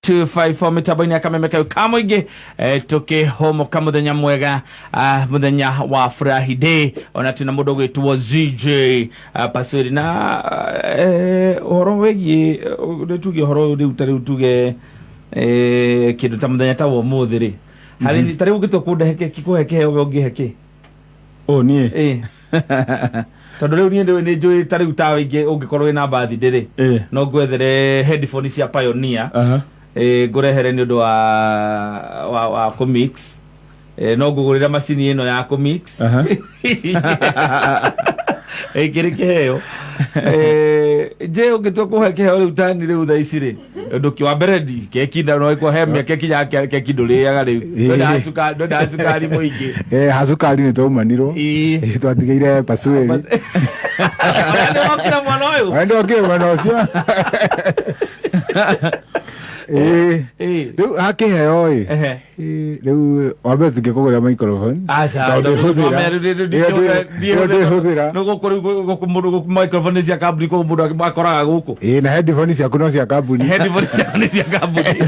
254 mitambo-inĩ ya kameme kau ka mũingĩ. Tũkĩhũmũka mũthenya mwega, mũthenya wa Friday, ona twĩna mũndũ ũgwĩtwo ZJ, Pasweri na ũhoro wĩgiĩ nĩ tuge ũhoro ũyũ rĩu, ta rĩu tuge kĩndũ ta mũthenya ta wa ũmũthĩ rĩ, harĩ ta rĩu ũngĩtua kũndehe keki, kũhe kĩheo we ũngĩhe kĩ? Å niĩ? Ĩ. Tondũ rĩu niĩ nĩ njũĩ ta rĩu tawe ingĩ ũngĩkorwo wĩna birthday rĩ, no ngwethere headphone cia Pioneer. Ngũrehere nĩ ũndũ wa kũmix. No ngũgũrĩre macini ĩno ya kũmix. Kĩrĩ kĩheo. Nje ũngĩtua kũhe kĩheo rĩu tani rĩu thaa ici rĩ, ũndũ kĩ wa mbere ndi keki nda no ĩkwo he mĩaka ĩkinyaga keki ndũrĩaga rĩu. Ndwendaga cukari, ndwendaga cukari mũingĩ. Hacukari nĩ twaumanirwo. Twatigĩire Pasueli. Ona nĩ wokire mwana ũyũ. Ona nĩ wokire mwena ũcio. Rĩu hakĩheo ĩ, rĩu wambe tũngĩkũgũrĩra microphone. Aca, Tondũ ndĩhũthĩra. Ĩyo ndĩhũthĩra. Nĩ gũkũ rĩu gũkũ mũndũ gũkũ microphone nĩ cia kambuni, koguo mũndũ akoraga gũkũ. Ĩ, na headphone ciaku no cia kambuni. Headphone cia nĩ cia kambuni.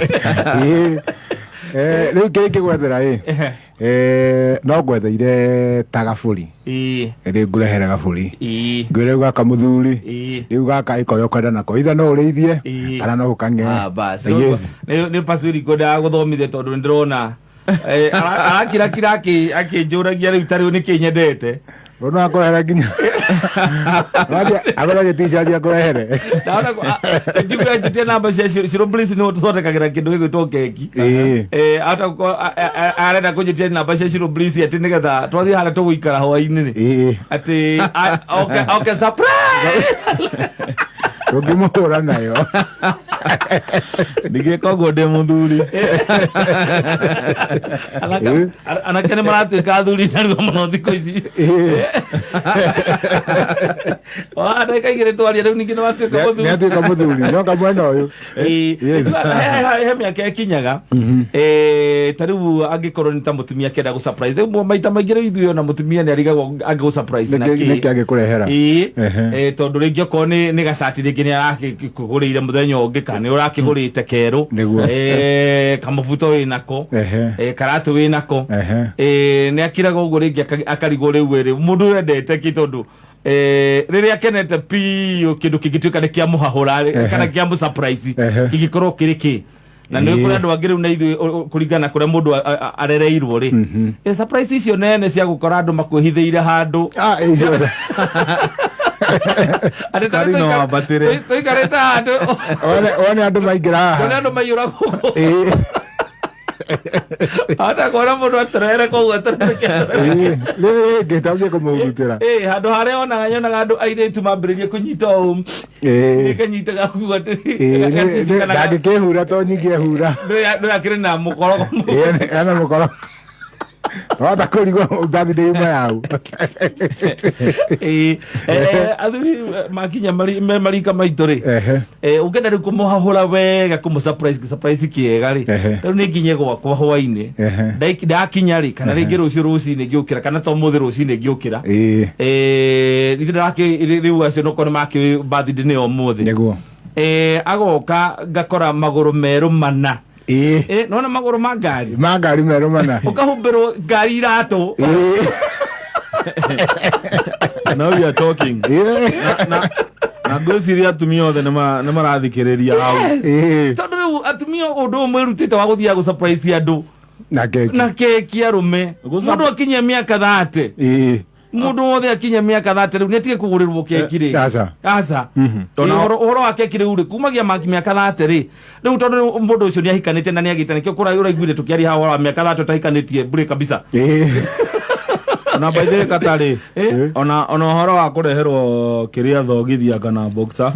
Rĩu kĩrĩa ingĩgwethera ĩ, no ngwetheire ta gabũri. Rĩu ngũrehere gabũri. Ngwĩre rĩu gaka mũthuri, rĩu gaka ĩka ũrĩa ũkwenda nako, itha no ũrĩithie kana no ũkang'e. Ah, bas. Nĩ Paswiri ngwendaga gũthomithia tondũ nĩ ndĩrona arakirakira akĩnjũragia rĩu ta rĩu nĩkĩ nyendete. No akũrehere nginya agũragie t-shirt akũrehere. Ndahota njigua njĩtie namba cia Shiro Bliss, nĩwe tũthondekagĩra kĩndũ gĩgwĩtwo keki. Ahota gũkorwo arenda kũnjĩtia namba cia Shiro Bliss atĩ nĩgetha twathiĩ harĩa tũgũikara hwaĩ-inĩ rĩ, atĩ oke surprise. Ũngĩmũhũra nayo. Ndingĩka ũguo ndĩ mũthuri. Anake nĩ maratuĩka athuri narua mũno thikũ ici. Wa ndagĩka 2 twaria rĩu ningĩ nĩ watuĩka nĩ mũthuri. Atuĩka mũthuri no kamwena ũyũ. Yes. He mĩaka ĩkinyaga, ta rĩu angĩkorwo nĩ ta mũtumia akĩenda gũ surprise rĩu maita maingĩ rĩu ithuĩ ona mũtumia nĩ arigagwo angĩgũ surprise na nĩkĩ kĩ. Angĩkũrehera? Tondũ rĩngĩ okorwo nĩ gacati rĩngĩ nĩ arakĩkũgũrĩire mũthenya ũngĩ kana nĩ ũrakĩgũrĩte kerũ. Nĩguo. Kamũbuto wĩ nako. Karatũ wĩ nako. Nĩ akiraga ũguo rĩngĩ akarigwo rĩu ĩrĩ mũndũ wendete kĩ, tondũ rĩrĩa akenete biũ kĩndũ kĩngĩtuĩka nĩ kĩamũhahũra kana kĩamũ surprise kĩngĩkorwo kĩrĩ kĩ, na nĩ kũrĩ andũ angĩ rĩu na ithuĩ kũringana na kũrĩa mũndũ arereirwo rĩ, surprise icio nene cia gũkora andũ makwĩhithĩire handũ. Ah, icio. Atĩ ta Cukari rĩu no wambatĩre. Tũikarĩte handũ One andũ maingĩra one haha. Andũ maiyũra gũkũ. Hata kuona mũndũ aterere kũu aterere. Rĩrĩ rĩngĩ tambie kũmũhurutĩra. Handũ harĩa onaga nyonaga andũ airĩtu mambĩrĩrie kũnyita ũũ, kanyitaga ũguo atĩ Ndangĩkĩhura to nyingĩ ehura. Ndũyũ akĩrĩ na mũkorogo. Ena mũkoro wahota kũrigwo birthday yuma yau. Ĩĩ, athuri makinya me marika maitũ rĩ, ũngĩenda rĩu kũmũhahũra wega, kũmũ surprise surprise kĩega rĩ, rĩu nĩ nginye gwakwa hwainĩ. Ndakinya rĩ, kana rĩngĩ rũciũ rũcinĩ ngĩũkĩra, kana to mũthĩ rũcinĩ ngĩũkĩra. Ithuĩ ndĩrakĩ rĩu acio nokorwo nĩ makĩ birthday nĩ ũmũthĩ. Nĩguo. Agoka ngakora magũrũ merũ mana. Nona magũrũ ma ngari. Ma ngari merũ mana. Ũkahumbĩrwo ngari iratũ. Now we are talking. Na ngwĩciria atumia othe nĩ marathikĩrĩria hau. Tondũ rĩu atumia ũndũ ũyũ mwĩrutĩte wa gũthiaga gũ surprise andũ na keki. Na keki arũme. Mũndũ akinyia mĩaka 30, mũndũ wothe akinyia mĩaka 30 rĩu nĩ atige kũgũrĩrwo keki rĩ. Aca. Aca. Ũhoro wa keki rĩu rĩ kumagia mĩaka 30 rĩ, rĩu tondũ rĩu mũndũ ũcio nĩ ahikanĩtie na nĩ agĩte, nĩkĩo kũra ũraiguire tũkĩaria haha ũhoro wa mĩaka 30 ũtahikanĩtie bure kabisa. Ona by the way katarĩ ona ũhoro wa kũreherwo kĩrĩa thogithia kana boxer,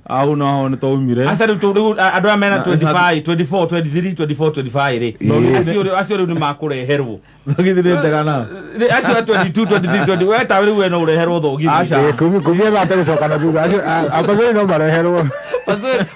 au naho nĩ twaumire. Aca, rĩu rĩu andũ aya mena 25, 24, 23, 24, 25 rĩ, acio rĩu nĩ makũreherwo. Thogithi nĩ njega na Acio a 22, 23, 20, we ta rĩu we no ũreherwo thogithi. Aca. Kumia 30 gũcoka na thutha acio abazeri no mareherwo.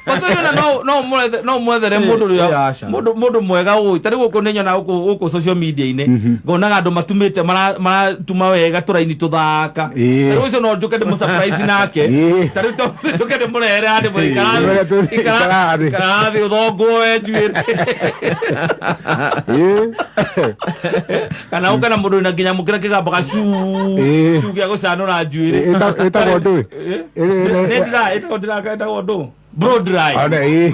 Pastor ona no no mwethe no mwethere mundu Eh, ria aca. mundu mundu mwega ũĩ ta rĩu gũkũ nĩ nyonaga gũkũ gũkũ social media-inĩ ngonaga andũ matumĩte maratuma wega tũraini tũthaka. Ta rĩu ũcio no njũke ndĩmũ surprise nake. Ta rĩu to njũke ndĩmũrehere handũ Mwĩre ikara thĩ. ikara thĩ ũthongwo we njuĩrĩ. Kana ũke na mũndũ wĩna nginya mũkĩra kĩgambaga cu cu gĩa gũcanũra njuĩrĩ. Ĩtagwo ndũĩ? Nĩ dry, ĩtagwo dry, ĩtagwo ndũ? Blow dry. Ona, ĩĩ.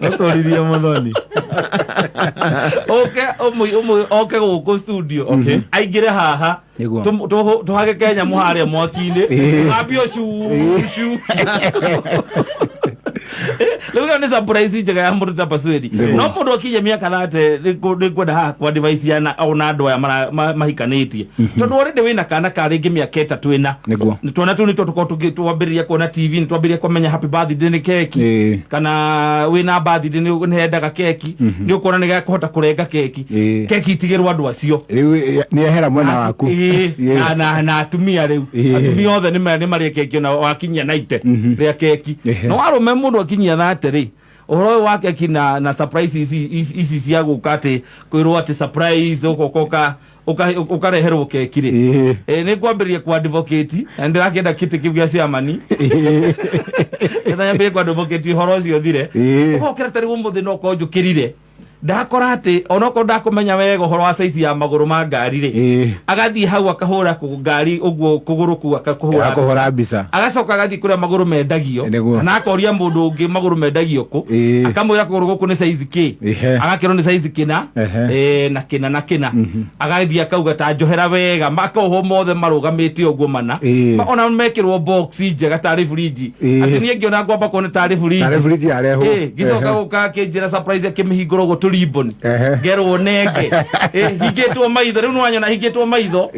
Ũtũririe mũthoni. Oke oke gũkũ studio aingĩre haha. Nĩguo. Tũhage kenya harĩa mwaki-inĩ ambio cu cu rĩu ĩyo nĩ surprise njega ya mũndũ ta Paswedi. Nĩguo. No mũndũ akinyia mĩaka 30 nĩ ngwenda haha kwa device ya ona andũ aya mahikanĩtie tondũ already wĩna kana ka rĩngĩ mĩaka 3 ĩna. Nĩguo. Twana tũu nĩtuo tũkoragwo twambĩrĩria kuona TV, nĩ twambĩrĩria kũmenya happy birthday nĩ keki kana wĩna birthday nĩ hendaga keki, nĩ ũkuona nĩ gakũhota kũrenga keki. Keki itigĩrwo andũ acio. Rĩu nĩ ehera mwena waku. Na atumia rĩu atumia othe nĩ marĩa keki ona wakinyia 90 rĩa keki. No arũme mũndũ akinyia 30 rĩ, ũhoro ũyũ wa keki na surprise ici cia gũka atĩ kwĩrwo atĩ surprise ũgoka ũkareherwo keki rĩ, nĩ ngwambĩrĩria ku advocate na ndĩrakĩenda kĩtĩ kĩu gĩa ciamani nĩgetha nyambĩrĩrie ku advocate ũhoro ũcio ũthire. Ũgokĩra ta rĩu ũmũthĩ no korwo njũkĩrire ndakora atĩ onokorwo ndakũmenya wega ũhoro wa size ya magũrũ ma ngari rĩ, agathiĩ hau akahũra ngari ũguo kũgũrũ kũu akakũhũra Akũhũra mbica. Agacoka agathiĩ kũrĩa magũrũ mendagio kana akoria mũndũ ũngĩ magũrũ mendagio kũ, akamwĩra kũgũrũ gũkũ nĩ size kĩ, agakĩrwo nĩ size kĩna na kĩna na kĩna, agathiĩ akauga ta njohera wega, makohwo mothe marũgamĩte ũguo mana. Ona mekĩrwo box njega tarĩ fridge atĩ niĩ ngĩona ngwamba kuona tarĩ fridge. Tarĩ fridge yarehwo. Ngĩcoka gũka akĩnjĩra surprise akĩmĩhingũra ũguo tũrimboni ngerwo nenge. Hingĩtwo maitho rĩu nĩwanyona hingĩtwo maitho.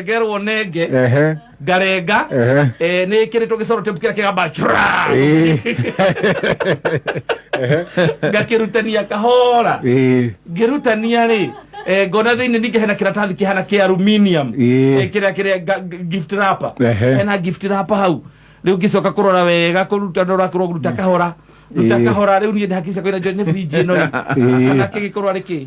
Ngerwo nenge ngarenga nĩ ĩkĩrĩtwo gĩcoro tape kĩrĩa kĩgamba chura ngakĩrutania kahora. Ngĩrutania rĩ, ngona thĩinĩ ningĩ hena kĩratathi kĩhana kĩa aluminium kĩrĩa kĩrĩa gift wrapper. Hena gift wrapper hau rĩu ngĩcoka kũrora wega kũruta ndora kũruta kahora ruta kahora rĩu niĩ ndakica kwĩra nĩ fridge ĩno rĩ kana kĩgĩkorwo arĩ kĩ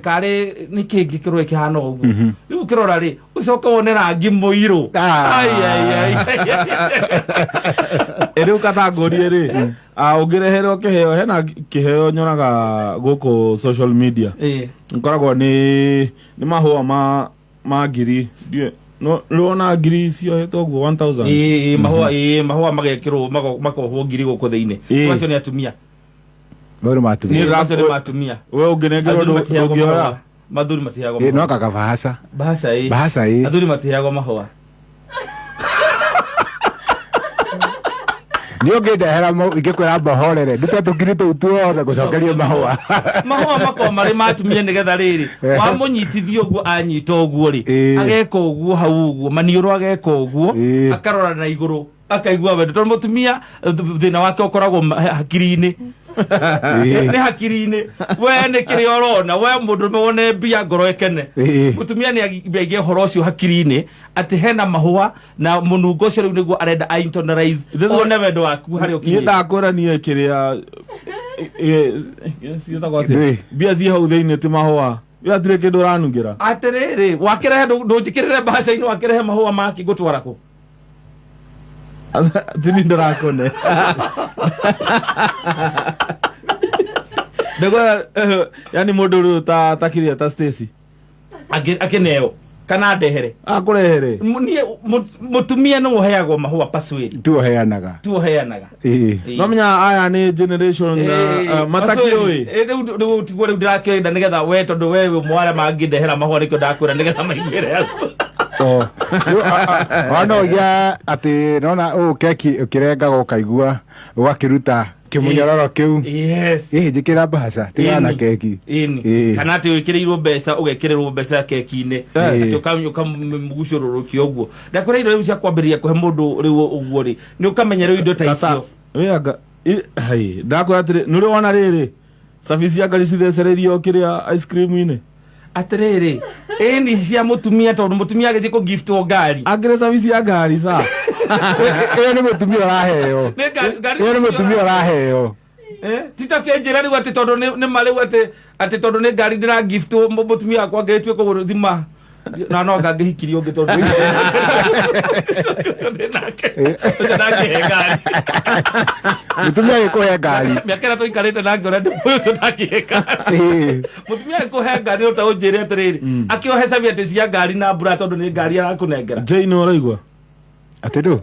karĩ nĩ kĩ ngĩkorwo ĩkĩhana ũguo rĩu ũkĩrora rĩ ũcoke wone rangi mũirũ. Ai, ai, ai, ai, ai. Rĩu katangũrie rĩ, ũngĩreherwo kĩheo, hena kĩheo nyonaga gũkũ social media ngoragwo nĩ mahũa ma ngiri ndiũĩ no rĩwona ngiri ciohetwo ũguo 1000. Ĩĩ, mahũa, ĩĩ, mahũa magekĩrwo makohwo ngiri gũkũ thĩinĩ. Macio nĩ atumia. Mau nĩ matumia. Macio nĩ matumia. We ũngĩnengerwo Athuri matiheagwo ndũngĩoya? mahũa. Mathuri matiheagwo No mahũa. kaka bahaca. Bahaca ĩĩ. Bahaca ĩĩ. Athuri matiheagwo mahũa. Niĩ ũngĩndehera mau ingĩkwĩra mbohorere ndute tũkiri tũu tuothe ngũcokerie mahũa. Mahũa makoragwo marĩ ma atumia nĩgetha rĩrĩ wamũnyitithia ũguo anyita ũguo rĩ ageka ũguo hau ũguo maniũrũ ageka ũguo akarora na igũrũ akaigua wendo tondũ mũtumia thĩna wake ũkoragwo hakiri-inĩ. Nĩ hakiri-inĩ we nĩ kĩrĩa ũrona we mũndũrũme wone mbia ngoro ĩkene. Mũtumia nĩ aige ũhoro ũcio hakiri-inĩ atĩ hena mahũa na mũnungo ũcio rĩu nĩguo arenda a internalize one wendo waku harĩa Niĩ ũkinyĩte. ndakwĩra niĩ kĩrĩa ciĩtagwo atĩa Ndũĩ. mbia ciĩ hau thĩinĩ ti mahũa hatirĩ kĩndũ ũranungĩra. Atĩrĩrĩ wakĩrehe ndũnjĩkĩrĩre mbaca-inĩ wakĩrehe mahũa maki ngũtwara kũ? Tini ndĩrakũne ndĩkwĩra yani mũndũ rĩu ta kĩrĩa ta Stacy Akĩneo kana ndehere akũrehere. Niĩ mũtumia nĩ ũheagwo mahũa paswedi. Tu ũheanaga. Tu ũheanaga. No menya aya nĩ generation matakĩũĩ. Rĩu rĩu tiguo rĩu ndĩrakĩenda nĩgetha we tondũ we wĩ ũmwe wa arĩa mangĩndehera mahũa nĩkĩo ndakwĩra nĩgetha maiguĩre hau. Rĩu, ona ũgia atĩ nona ũũ keki ũkĩrengaga ũkaigua ũgakĩruta kĩmũnyororo kĩu. Yes. Ĩ njĩkĩra mbaca tigana na keki. Ĩni. Kana atĩ wĩkĩrĩirwo mbeca ũgekĩrĩrwo mbeca keki-inĩ atĩ ũkamũgucũrũrũkia ũguo ndakwĩra indo rĩu cia kwambĩrĩria kũhe mũndũ rĩu ũguo rĩ nĩ ũkamenya rĩu indo ta icio. Wĩanga ndakwĩra atĩrĩ nĩ ũrĩ wona rĩrĩ cabi cia ngari cithecereirio kĩrĩa ice cream-inĩ. Atĩrĩrĩ, ĩni cia mũtumia, tondũ mũtumia agĩthiĩ kũ giftwo ngari. Angĩrĩ service ya ngari sa. Ĩyo nĩ mũtumia ũraheo. Nĩ ngari. Ĩyo nĩ mũtumia ũraheo. Tita kĩnjĩra rĩu atĩ tondũ nĩ ma rĩu atĩ tondũ nĩ ngari ndĩra giftwo mũtumia wakwa ngĩtue kũgũrũ thima na no ngangĩhikirio ũngĩ tondũ ũcio ndĩ nake, ũcio ndangĩhe ngari. Mũtumia agĩkũhe ngari. Mĩaka ĩrĩa tũikarĩte nake ũrĩa ndĩ ũcio ndangĩhe ngari. Mũtumia agĩkũhe ngari no ta ũnjĩre atĩrĩrĩ, akĩohe cabi atĩ cia ngari na mbura tondũ nĩ ngari arakũnengera. Jane, ũraigua? Atĩ ndũ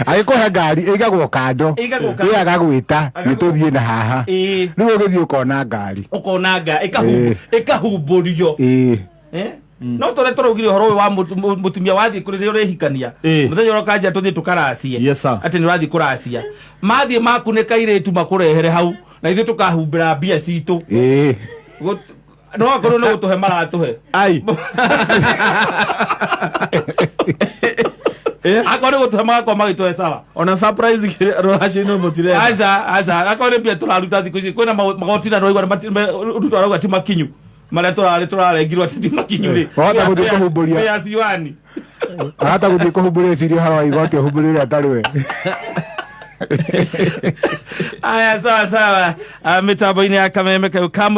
agĩkũhe ngari ĩigagwo kando. Ĩigagwo kando. We agagwĩta nĩ tũthiĩ na haha. Rĩu ũgĩthiĩ ũkona ngari. Ũkona ngari ĩkahumbũrio. No tũrĩa tũraugire ũhoro ũyũ wa mũtumia wathiĩ kũrĩ rĩrĩa ũrehikania, mũthenya ũrĩa ũkanjia tũthiĩ tũkaracie. Yes, sir. Atĩ nĩ ũrathiĩ kũracia, mathiĩ makunĩka irĩtu makũrehere hau na ithuĩ tũkahumbĩra mbia citũ. No akorwo nĩ gũtũhe maratũhe. Ai. Akorwo nĩ gũtũhe magakorwo magĩtũhe sawa. Ona surprise rũracio-inĩ mũtirenda. Aca, aca, akorwo nĩ mbia tũraruta thikũ ici kwĩna magoti na nĩwaigua Ruto arauga ti makinyu marĩa tũrarĩ tũrarengirwo atĩ ti makinyu rĩ. Wahota gũthiĩ kũhumbũria. Pay as you earn. Ahota gũthiĩ kũhumbũria eciria ũhoro wa igoti ũhumbũrie ũrĩa atarĩ we. Aya, sawa sawa. Mĩtambo-inĩ ya kameme kau kamũ.